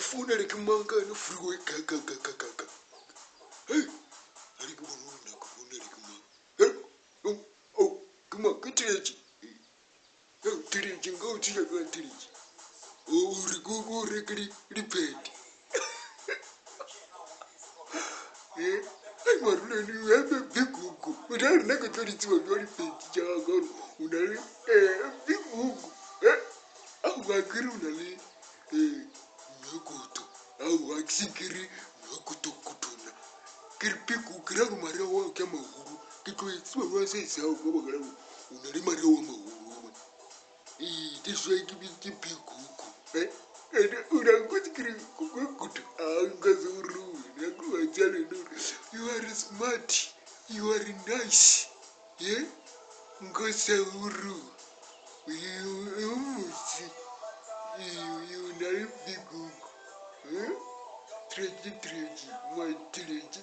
founele ke mang ka yone freeway ka ka ka ka ka ka. Hei, a re ke bone gore na ke founele ke mang. Hei, oh, oh, ke mang? Ke Theetše. Hei, Theetše, nka o thuša bjang Theetše? O re ko ko reke diphete. Eh, hei, Marulane, o eme big hook. O na le nna ke tlo di tseba bjang diphete tša gago ka gore o na le big hook. Eh, aowa akere o na le mmekoto. Aowa ke se ke re mmekotokotona. Ke re big hook, ke ra gore mareo ao ke a magolo. Ke tlo e tseba bjang se se ao ka baka la gore o na le mareo a magolo man. Ee, that's why ke biditše big hook. Eh, ene o na nkotsi ke re kokoto. Ah, nka se o rue. Nna ke wa tša lena gore you are smart, you are nice. Ye, nka se o rue. You motse. You na le big hook. Eh? Treji, treji, my treji.